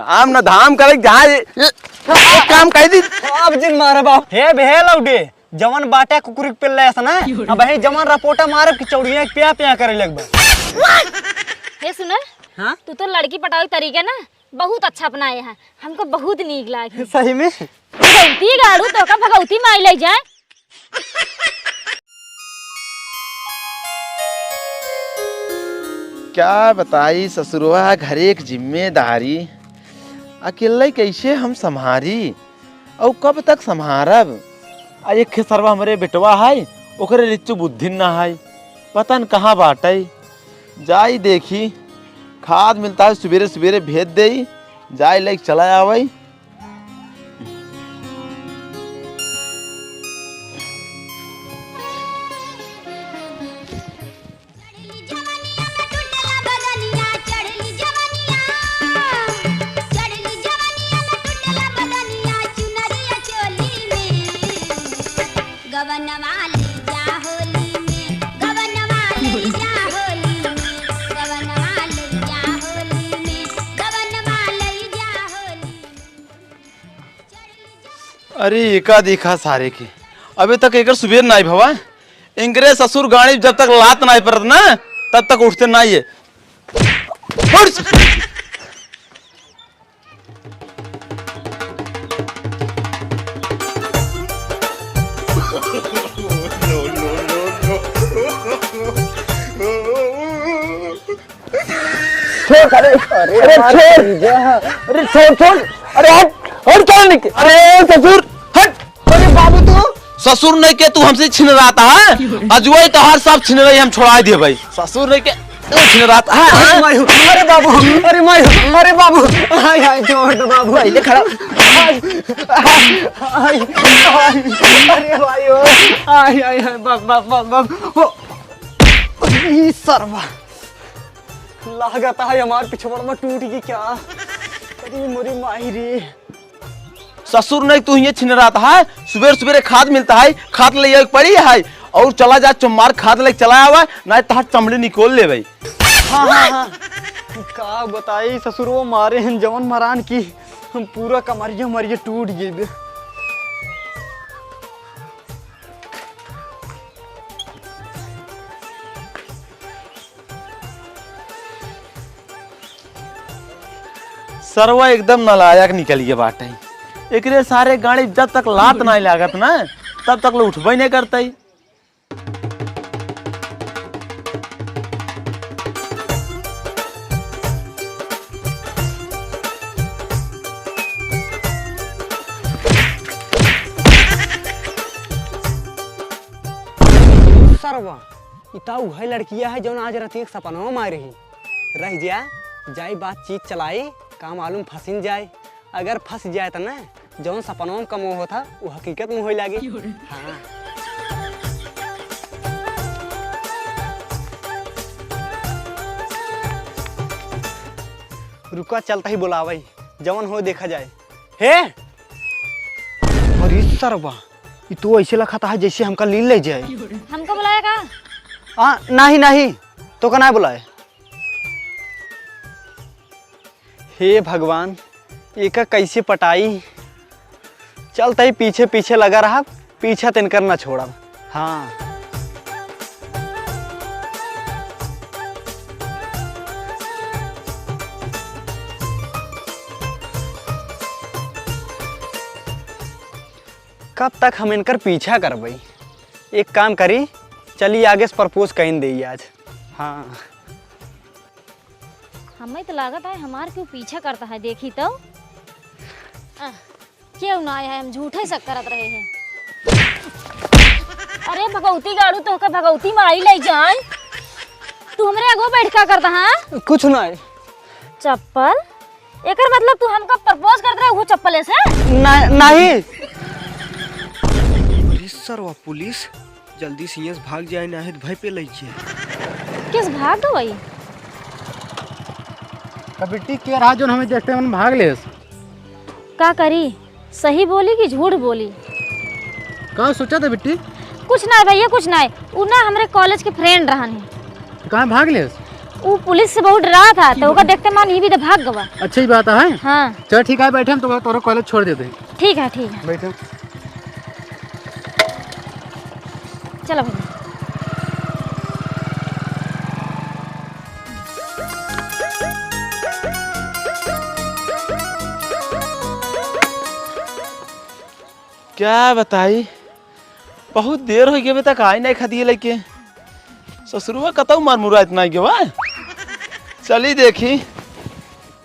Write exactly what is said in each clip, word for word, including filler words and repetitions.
काम न धाम करे, जहाँ ये, ये, ये काम कह दी। अब जिन मारा बाप। हे बे, हे लौडे, जवन बाटा कुकुरी के पेल लेस ना, अब हे जवन रपोटा मारब कि चौड़िया के प्या प्या करे लगबा। हे सुना, हाँ? तू तो लड़की पटावे के तरीका ना बहुत अच्छा अपनाए है, हमको बहुत नीक लागे। सही में? भगवती गाड़ू तो का भगवती माई ले जाए। क्या बताई ससुरवा, घरे के जिम्मेदारी, अकेले कैसे हम संभारी, अउ कब तक संभारब? आ एक खे सरवा हमरे बेटवा है, ओकरे लिच्चू बुद्धि ना है, पता न कहाँ बाटै। जाई देखी, खाद मिलता है, सुबेरे सुबेरे भेज देई, जाई लेके चला आवई। गवनवा ले जा होली में, गवनवा ले जा होली में, गवनवा ले जा होली में, गवनवा ले जा होली में। अरे एका देखा सारे के, अबे तक एकर सुबेर नाई भवा। इनकरे ससुर गाड़ी जब तक लात नाई परत ना, तब तक उठते नाई है। उठ! छोड़, अरे, अरे, अरे, छोड़। अरे, छोड़, छोड़। अरे, हट, हट, चल निकल। अरे, ससुर, हट। अरे, बाबू, तू? ससुर नहीं के, तू हमसे छिनरात है। अजुआ तोहार सब छिनराई हम छोड़ा दिए भाई। ससुर नहीं के, तू छिनरात है, हाँ? अरे, माई हो, अरे, बाबू, अरे, माई हो, अरे, बाबू। हाय, हाय, छोड़ दो, बाबू। पहले खड़ा। हाय, हाय, हाय, अरे, भाई हो। हाय, हाय, हाय, बाप, बाप, बाप, बाप। ओ, ई सरवा। लागत है हमार पिछवड़वा टूट गई क्या? अरे मोरी माई रे। ससुर नहीं तू हिये छिनरात है, सुबेर सुबेरे खाद मिलता है, खाद ले आवे के पड़ी है, और चला जा चुम्मार खाद लेके चला आवा, नहीं तहार चमड़ी निकोल लेबे। हाँ, हाँ, हाँ। का बताई ससुर वो मारे हैं जवन मरान की हम पूरा कमरिया मरिया टूट गई। सरवा एकदम नालायक निकल गया बाटे। एकरे सारे गाड़ी जब तक लात नाई लागत ना, तब तक ले उठबे नहीं करते। सरवा, ई त उहे लड़किया है जौन आज रात एक सपनवा में आए रही। रह जा, जाई बातचीत चलाई, का मालूम फंसिन जाए। अगर फंस जाए त ना, जौन सपनवा में कमो होत ह, उ हकीकत में होए लागी। हाँ। रुका, चलता ही बुलावई, जौन हो देखा जाए। हे! अरे सरवा, ई तो ऐसे लखत है जैसे हमका लीन ले जाए। हमका बुलाया का? आ, नहीं, नहीं, तो का नहीं बुलाए। हे भगवान, एका कैसे पटाई? चलता ही पीछे पीछे लगा रहा, पीछा तिनकर ना छोड़ब। हाँ। कब तक हम इनकर पीछा करबई? एक काम करी, चली आगे से propose कइन देई आज। हाँ। हमें तो लागत है हमार क्यों पीछा करता है, देखी तो। आ, क्यों ना आया है, हम झूठे शक करत रहे हैं। अरे भगवती गाड़ू, तोहके भगवती माई ले जाए। तू हमरे आगो बैठ का करता, हाँ? कुछ ना है। चप्पल? एकर मतलब तू हमका propose करत रहे, वो चप्पले से? ना, नहीं। अरे सरवा पुलिस, जल्दी से यहाँ से भाग जाए, ना है तो भय पे लग जाए। किस भाग गो भाई? कबिट्टी के रहा जो हमें देखते मन भाग लेस। का करी, सही बोली कि झूठ बोली? का सोचा था बिट्टी? कुछ ना है भैया, कुछ ना है। उ ना हमरे college के friend रहन है। तो कहाँ भाग लेस? उ पुलिस से बहुत डरा था, तो ओका देखते मान ई भी तो भाग गवा। अच्छा ही बात है। हाँ। चल ठीक है, बैठे हम तो तोरा कॉलेज छोड़ देते हैं। ठीक है, ठीक है। बैठो। चलो भैया। क्या बताई, बहुत देर होइ गए, अबे तक आइ नाहीं खा दिए लइके। ससुरवा कतौ मार मुराइत नाहीं गवा। चली देखी,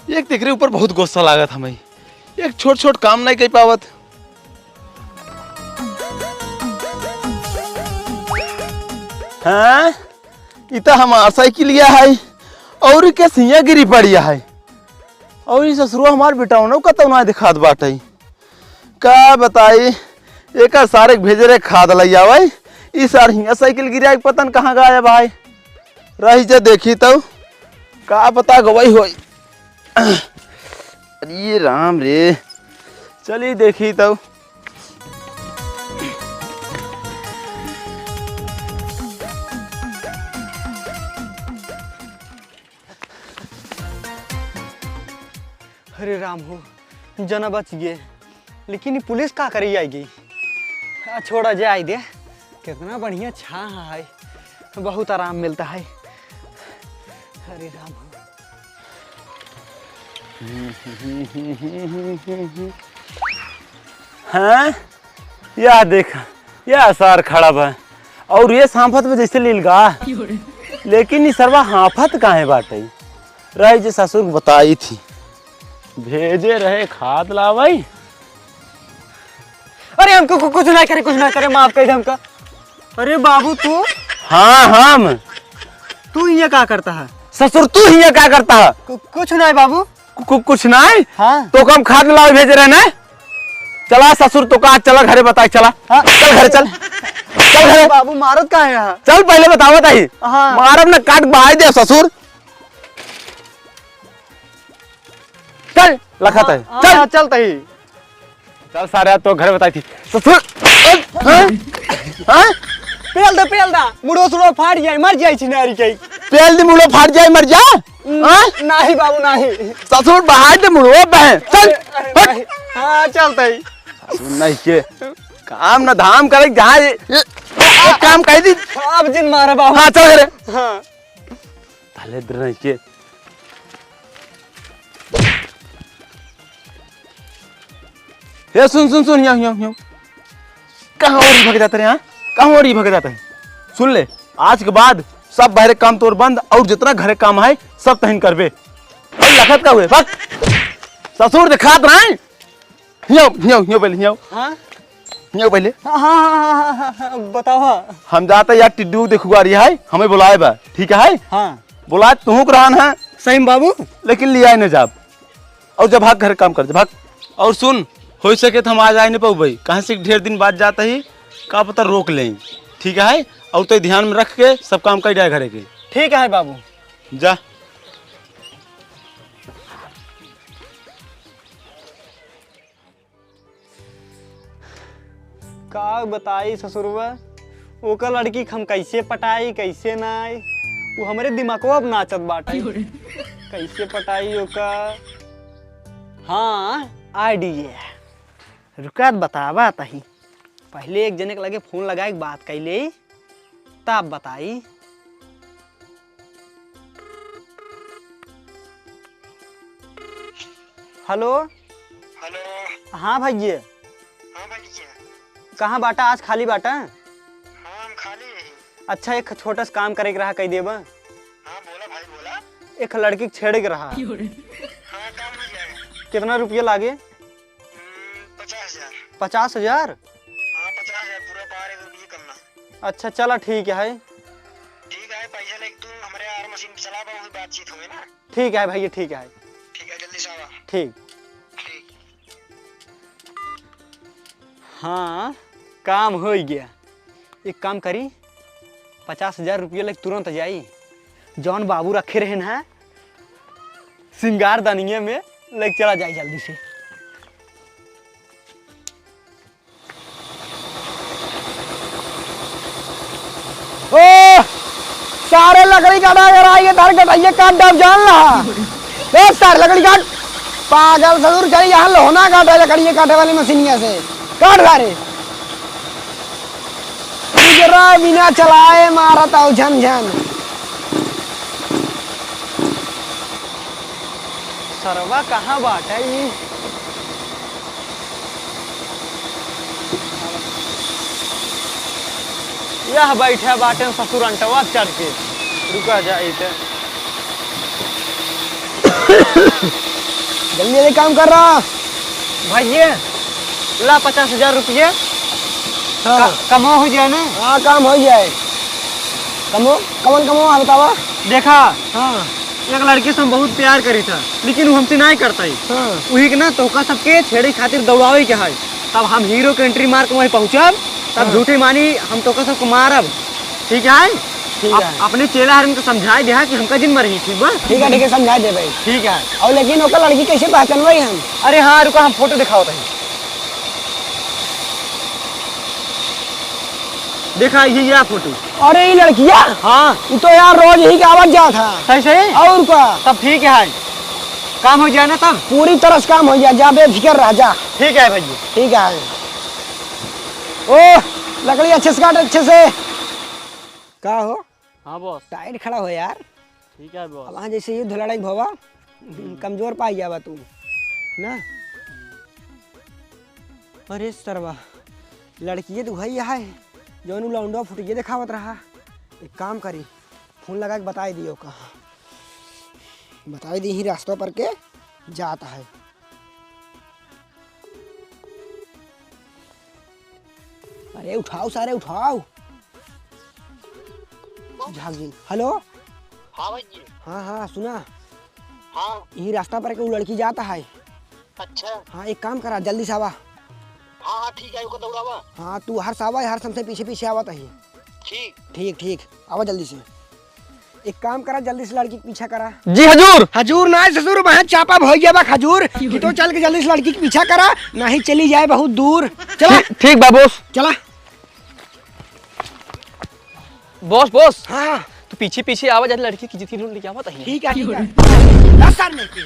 एक तेकरे ऊपर बहुत गुस्सा लागत हमें, एक छोट छोट काम नाहीं कइ पावत। हाँ, ई त हमार साइकिलिया है, और के सिया गिरी पड़िया है, और ई ससुरवा हमार बेटौनो कतौ नाहीं दिखात बाटइ। का बताई, एकर सारे के भेजे रहे खाद लइ आवइ, ई सार हियाँ साइकिल गिराइ के पता न कहाँ गायब है। रही जे देखी तउ, का पता गवइ होई। अरे राम रे, चली देखी तउ। अरे राम हो, जना बच गए, लेकिन ई पुलिस का करी आइ गई? आ, छोड़ा जाए दे, कितना बढ़िया छाह है, बहुत आराम मिलता है। अरे राम हो। हैं? यह देख, यह सार खड़ा बा। और ये सांफत में जैसे लील गा। लेकिन ये सरवा हाफत काहे बाटे? रही जे ससुर के बताई थी। भेजे रहे खाद लावई। अरे हमको कु-, कुछ ना करे, कुछ ना करे, माफ कर दे हमका। अरे बाबू तू? हाँ, हम। तू हियाँ का करता है? ससुर, तू हियाँ का करता है? कु-, कुछ ना है बाबू। कु-, कु-, कुछ ना है? हाँ। तो कम खाद लावे भेजे रहे ना? चला ससुर, तो का, चला घरे बताई, चला। हाँ। चल घरे चल। चल घरे। बाबू मारत का है यहाँ? चल पहले बतावत आई। हाँ। मारब ना, काट बहाई दे ससुर। चल, लखत है। हाँ, चल। हाँ, चलत ही। चल सारे, तो घर बताई थी। ससुर, हाँ? हाँ? पेल दे, पेल दे। मुड़ो सुड़ो फाट जाए, मर जाए छिनारी के। पेल दे, मुड़ो फाट जाए, मर जा। हाँ? नहीं बाबू, नहीं। ससुर, बहाई दे मुड़ो बहन। चल। अरे, अरे, हट। नहीं। हाँ, चलत ही। नहीं के काम न धाम करे, जहाँ ये, ये, ये काम कह दी। अब जिन मारा बाबू। हाँ, चल घरे। हाँ। भले इधर नहीं के। हे सुन, सुन, सुन, हियाँ, हियाँ, हियाँ। कहाँ और ही भग जाते रहे, हाँ? कहाँ और ही भग जाते हैं? सुन ले, आज के बाद सब बाहरे काम तोर बंद और जितना घरे काम है, सब तहिन करबे। और लखत का हुए, भाग। ससुर दिखात रहे। हियाँ, हियाँ, हियाँ पहले, हियाँ। हाँ? हियाँ पहले। हाँ, हाँ, हाँ, हाँ, हाँ, हाँ, बताओ, हाँ। हम जाते यार, टिड्डू देखुआ रही है, हमें बुलाए बा, ठीक है? हाँ। बुलाए तुहूँ को रहन है। सही में बाबू? लेकिन लिया ही न जाब। और जब भाग घर काम कर, जब भाग। और सुन, हो सके तो हम आज आए नहीं पाऊ भाई, कहाँ से ढेर दिन बाद जाता ही, का पता रोक लें, ठीक है? और तो ध्यान में रख के सब काम कर जाए घरे के। ठीक है बाबू। जा। का बताई ससुरवा, ओकर लड़की के हम कैसे पटाई, कैसे नाई, वो हमरे दिमागवा अब नाचत बाटे। कैसे पटाई ओका? हाँ, आइडिया। रुका त बतावा तही। पहले एक जने के लगे फोन लगाए के बात कैले, तब बताई। हेलो। हेलो। हाँ भैया। हाँ भैया। कहाँ बाटा, आज खाली बाटा? हाँ, हम खाली ही। अच्छा, एक छोटा सा काम करे के रहा, कही देबा? हाँ, बोला भाई, बोला। एक लड़की के छेड़े के रहा। हाँ, काम हो जाए। कितना रुपया लागे? हम्म, पचास हजार। पचास हजार? हाँ, पचास हजार पूरा पार है, ये करना। अच्छा, चला, ठीक है। ठीक है, पैसा लेके तू हमारे यार मशीन पे चला बा, वही बातचीत होई ना। ठीक है भैया, ठीक है। ठीक है, जल्दी से आवा। ठीक। ठीक। हाँ, काम होइ गया। एक काम करी, पचास हजार रुपया लेके तुरंत जाई, जौन बाबू रखे रहे ना, सिंगार दानिये में लेके चला जाई जल्दी से। ओ! सारे लकड़ी काटा अगर आई है, तार कटाइए काट डाब जान ला। ए सारे लकड़ी काट। पागल ससुर, चल यहाँ लोहना काटा लकड़िए काटे वाली मशीनिया से। काट सारे। गुजरा बिना चलाए मारत आओ झन झन। सरवा कहाँ बाटे ई? यह बैठा बाटे ससुर अंटवा चढ़ के। रुका जाई ते। जल्दी जल्दी काम कर रहा। भइये, ला पचास हजार रुपये। हाँ। का-, कमो हो जाए ना। हाँ, काम हो जाए। कमो, कमन कमो है बतावा। देखा, हाँ। एक लड़की से हम बहुत प्यार करी था, लेकिन वो हमसे नहीं करता ही। हाँ। वही के ना तोहका सबके छेड़े खातिर दौड़ावे के है। तब हम हीरो के एंट्री मार के वहीं पहुँचब, तब हाँ। झूठे मानी हम तोहका सबको मारब। ठीक है? ठीक अप-, है। अपने चेला हरन को समझाए दिया कि हमका जिन मरही, ठीक बा? ठीक है, ठीक है, समझाए दे भाई। ठीक है। और लेकिन ओकर लड़की कैसे पहचानबे हम? अरे हाँ, रुका, हम फोटो दिखाओ तनी। देखा, ये, ये फोटो। अरे, ये लड़किया? हाँ। ये तो यार रोज ही के आवत जात है। सही, सही? और का? तब ठीक है, काम हो जाए ना तब? पूरी तरह से काम हो जाए, जा बेफिक्र रह जा। ठीक है भैया। ठीक है। ओ, लकड़ी अच्छे से काट, अच्छे से। का हो? हाँ बॉस। टाइट खड़ा हो यार। ठीक है बॉस। अब हाँ जैसे युद्ध लड़ाई भवा, हम्म। कमजोर पाई जावा तू ना। अरे सरवा, लड़किए तो वही है जौन उ लौंडवा फुटिए देखावत रहा। एक काम करी, फोन लगा के बताई दियो का, बताई दी ही रास्ता पर के जात है। अरे उठाओ सारे, उठाओ। झाग जी, हेलो। हाँ भाई जी। हाँ, हाँ, सुना। हाँ। यही रास्ता पर के उ लड़की जाता है। अच्छा। हाँ, एक काम करा, जल्दी से आवा। हाँ, हाँ, ठीक है, ओके, दौड़ावा। हाँ, तू हर सावा, हर सबसे पीछे पीछे आवत है। ठीक। ठीक, ठीक, आवा जल्दी से। एक काम करा, जल्दी से लड़की के पीछा करा। जी हजूर। हजूर ना ससुर, वहाँ चापा भइया बा हजूर, कि तो चल के जल्दी से लड़की के पीछा करा, नहीं चली जाए बहुत दूर। चला। ठीक, ठीक बा बॉस। चला। बॉस, बॉस। हाँ, हाँ। तू पीछे पीछे आवा, जल्दी लड़की की जितनी लूट लेके आवा तही। ठीक है, ठीक है। दस साल में के।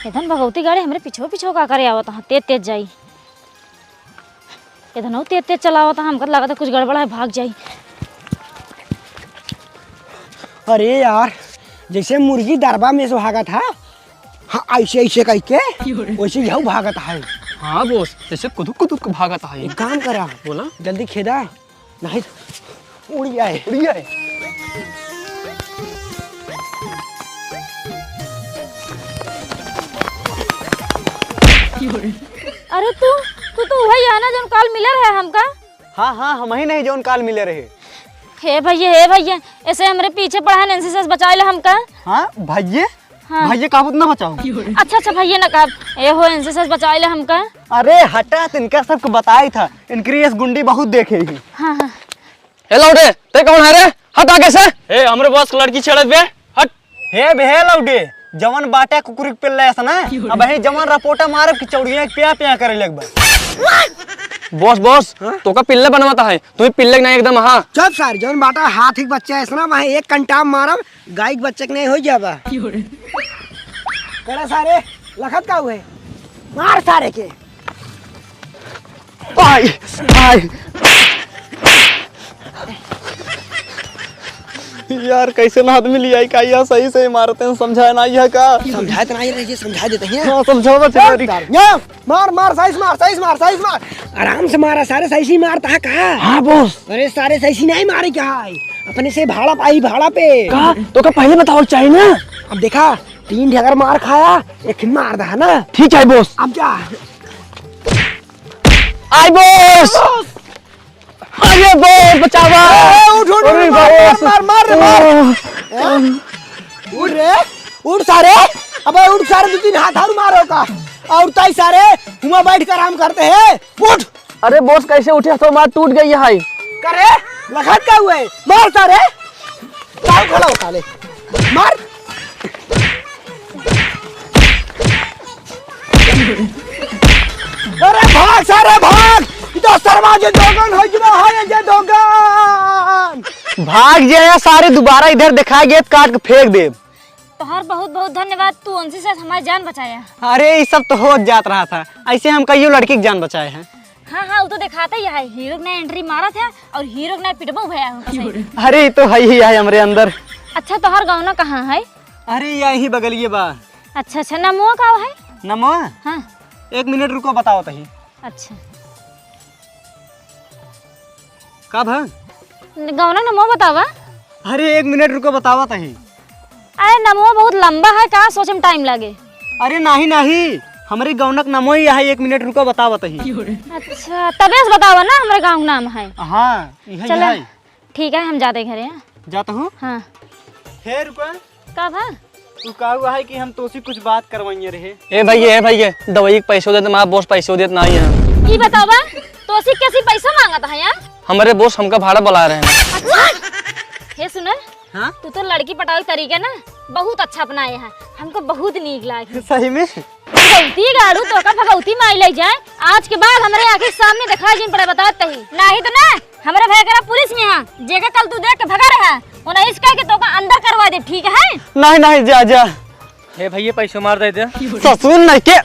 इधन भगवती गाड़ी हमरे पीछे पीछे का करे आवत, हाँ, तेज तेज जाई। इधर तेज तेज चलावत, हमका लागत कुछ गड़बड़ है, भाग जाई। अरे यार, जैसे मुर्गी दरबा में से भागत है, हाँ, ऐसे ऐसे कह के, वैसे यहू भागत है। हाँ बॉस, जैसे कुदुक कुदुक के भागत है। एक काम करा, बोला। जल्दी खेदा, नहीं उड़ जाए। उड़ जाए। अरे तू, तू तो वही है ना जौन काल मिले रहे हमका? हाँ, हाँ, हमही नहीं जौन काल मिले रहे। हे भैया, हे भैया, ऐसे हमरे पीछे पड़ा है, एनसीसी से बचाए ले हमका। हाँ, भैया? हाँ। भैया का ना बचाओ। अच्छा, अच्छा, भैया ना कहा, ए हो, एनसीसी से बचाए ले हमका। अरे हटा, तिनका सबको बताई था, इनकी रेस गुंडी बहुत देखे ही। हाँ, हाँ। ए लौटे, ते कौन है रे? हट आगे से। ए, हमरे बॉस के लड़की छेड़त बे, हट। हे बे, हे लौटे, जवन बाटा कुकुरी के पिल्ला ऐसा ना, अब ही जवन रपोटा मारब कि चौड़िया के प्या प्या करे लगबा। बॉस, बॉस, हाँ? तोका पिल्ला बनवाता है, तू ही पिल्ले के ना एकदम, हाँ। चुप सार, जवन बाटा हाथी के बच्चा ऐसा ना, वहाँ एक कंटाप मारब, गाय के बच्चा के नहीं हो जाबा। करा सारे, लखत का हुए? मार सारे के। आई, आई। यार, कैसे ना आदमी लियाई का, यह सही से मारते हैं, समझाए ना यह का? समझाए तो नहीं रही, समझा देते हैं। हाँ, समझावा ए, चाहिए। यार, ये मार, मार, सही से मार, सही से मार, सही से मार। आराम से मारा सारे, सही से मारता है का? हाँ, बॉस। अरे, सारे सही से नहीं मारे क्या है? अपने से भाड़ा पाई, भाड़ा पे। का? तो का पहले बताओ चाहिए ना? अब देखा, तीन ठे अगर मार खाया, एक मार दहा ना। ठीक है, बॉस। अब जा। आई बॉस। अरे बॉस, बचावा। ए, उठ, उठ, उठ, अरे मार, बॉस। मार, मार, मार, मार। ओह। ए, उठ रे, उठ सारे। अबे उठ सारे, दो तीन हाथ और मारो का। और ताई सारे, हुआ बैठ कर आराम करते हैं। उठ। अरे बॉस, कैसे उठे? तो मार टूट गई है। करे, लखत का हुए? मार सारे। ताऊ खड़ा होता ले। मार। अरे भाग सारे भाग। ई तो सरवा जे दोगन हो गया है, जे दोगन। भाग जाया सारे, दोबारा इधर दिखाई गए तो काट के फेंक देब। तोहार बहुत बहुत धन्यवाद, तू उनसे से हमारी जान बचाया। अरे, ये सब तो हो जात रहा था, ऐसे हम कईयो लड़की की जान बचाए हैं। हाँ हाँ, वो तो दिखाता ही है, हीरो के नया एंट्री मारा था और हीरो के नया पिटबो भया हो सही। अरे, ये तो है ही है हमरे अंदर। अच्छा, तोहार गौना कहाँ है? अरे, यही बगलिए बा। अच्छा अच्छा, नमो का है? नमो? हाँ। एक मिनट रुको, बताओ तही। अच्छा। का भा? गौना नमो बतावा। अरे, एक मिनट रुको, बतावा तही। अरे, नमो बहुत लंबा है, का सोचे में टाइम लागे? अरे, नाही नाही, हमरे गौनक नमो ही है, एक मिनट रुको, बतावा तही। अच्छा, तबे से बतावा ना, हमरे गाँव के नाम है। हाँ, यही चला। है। ठीक है, हम जाते घरे हैं। जाता हूँ। हाँ। हे रुपा। का भा? तू का हुआ है कि हम तोसी कुछ बात करवाइए रहे? ए भैया, ए भैया, दवाई के पैसो देते, हमारा बॉस पैसो देत नाही है। ई बतावा, तोसी कैसी पैसा मांगत है यार? हमारे बॉस हमका भाड़ा बुला रहे हैं। अच्छा, हे सुना, हाँ? तू तो लड़की पटावे के तरीका ना बहुत अच्छा अपनाए है, हमको बहुत नीक लागे। सही में? भगवती गाड़ू, तोका भगवती माई ले जाए। आज के बाद हमरे आँखी के सामने दिखाई जिन पड़े, बतात ही। नाही तो ना, हमरे भाई करा पुलिस में है, जेका कल तू देख के भगा रहा, उन्हें इस कह के तोका अंदर करवा दे, ठीक है? नाही नाही, जा जा। हे भैया, पैसो मार दे दे। ससुर नहीं के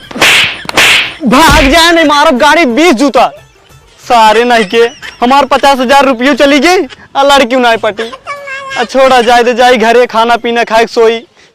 भाग जाए, नहीं मारब गाड़ी बीस जूता। सारे नहीं के हमार पचास हजार रुपयो चली गई, आ लड़की नहीं पटी। आ छोड़ा जाए दे, जाई घरे खाना पीना खाए के सोई।